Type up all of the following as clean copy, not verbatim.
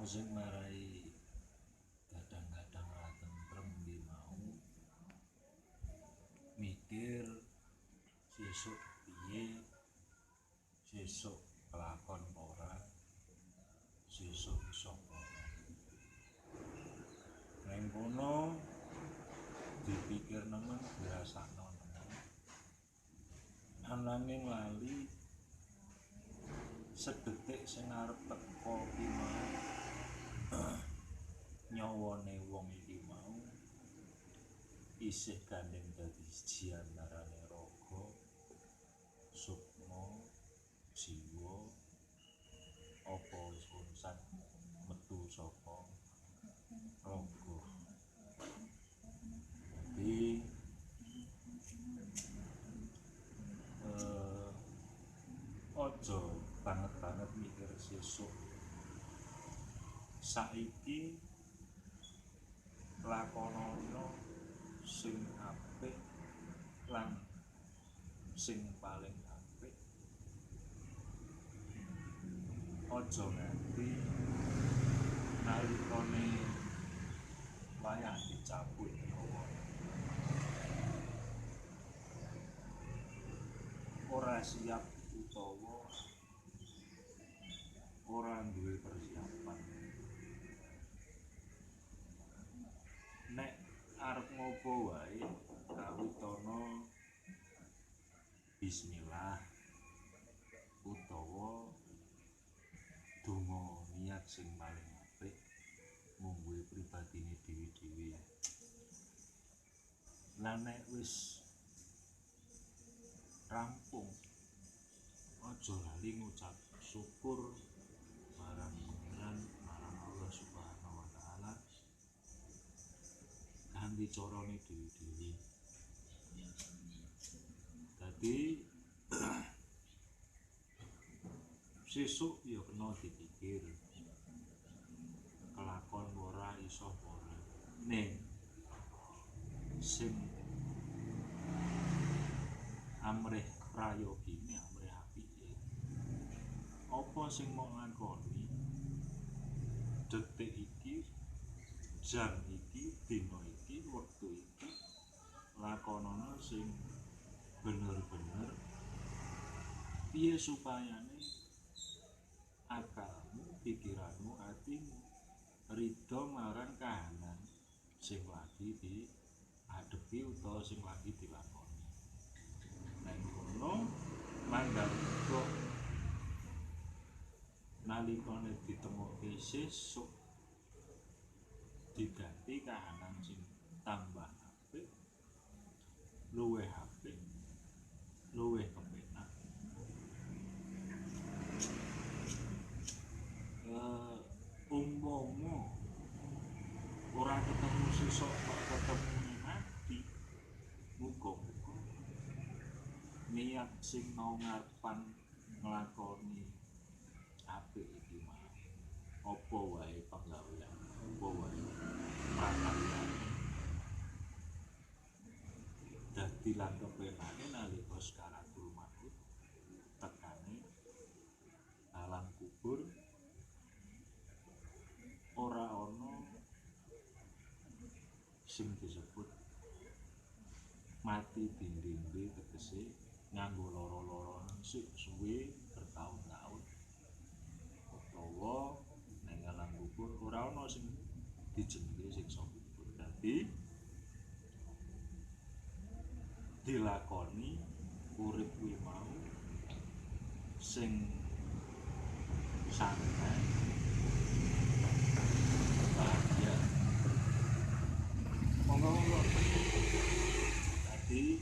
Sing marai kadang-kadang ora tentrem ki mau mikir sesuk piye, sesuk kelakon ora, sesuk iso ora. Neng kono dipikir nemen, dirasakno nemen, ananging lali sedetik sing arep teko ki mau nyawane wong iki mau isih gandeng dadi siji antarane raga, sukma, jiwa, apa wis urusan metu saka raga. Dadi aja banget-banget mikir sesuk. Saiki lakonono sing apik lan sing paling apik. Aja nganti nalikane wayah dicabut nyawa ora siap utawa ora duwe persiapan. Nek arep ngopo wae kawitana bismillah utawa donga niat sing paling apik mungguhe pribadine dhewe-dhewe. Lah nek wis rampung aja lali ngucap syukur marang Pangeran, marang Allah Subhanahu wa taala kanthi carane dhewe-dhewe. Dadi sesuk ya kena dipikir, kelakon ora iso ora. Ning sing amrih prayogine, amrih apike, apa sing mok lakoni detik iki, jam iki, dina iki, wektu iki, lakonono sing bener-bener piye supayane akalmu, pikiranmu, atimu ridho marang kahanan sing lagi diadepi utawa sing lagi dilakoni. Nang kono mangga uga nalikane ditemokke sesuk diganti kahanan sing tambah apik, luwih apik, luwih kepenak. Umpama ora ketemu sesuk kok ketemu mati, muga-muga niat sing mau ngarepan nglakoni apik iki mau, apa wae penggawean, apa wae prakaryane, dadi lan kepenake nalika sakaratul maut tekane alam kubur ora ana sing disebut mati dinding tegese nganggo loro-loro sik suwe bertahun-tahun utawa nang alam kubur ora ana sing dijenenge siksa kubur. Dadi dilakoni urip kuwi mau sing santai, bahagia. Monggo-monggo. Tadi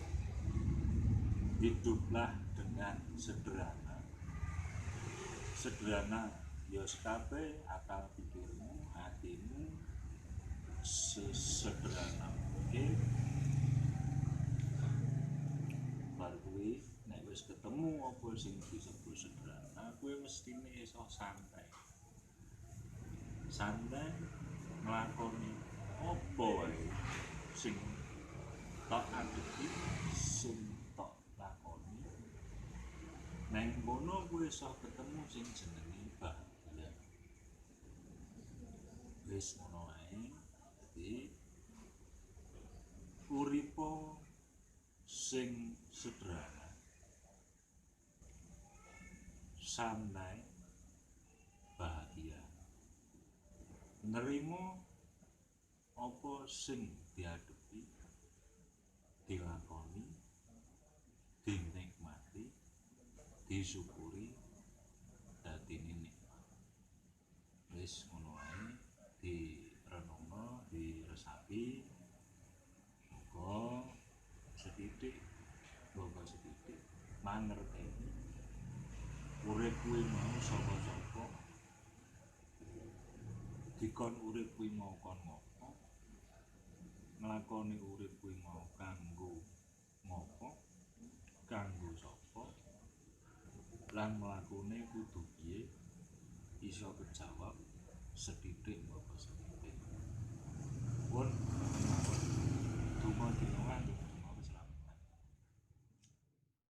hiduplah dengan sederhana. Sederhana ya sekabe akal pikirmu, hatimu sesederhana mungkin. Bar kuwi nek wis ketemu apa sing disebut sederhana, kuwi mestine iso santai. Santai nglakoni apa wae sing tok adepi, sing tok lakoni. Neng kono kuwi iso ketemu sing jenenge bahagia. Wis ngono wae. Dadi uripa sing sederhana, santai, bahagia, nerima apa sing dihadapi, dilakoni, dinikmati, disyukuri, dadine nikmat. Wis ngono wae, direnungno, diresapi, muga sethithik muga sethithik mangerteni urip kuwi mau saka sapa, dikon urip kuwi mau kon ngopo, nglakoni urip kuwi mau kanggo ngopo, kanggo sapa, lan mlakune kudu piye, iso kejawab sethithik mbaka sethithik.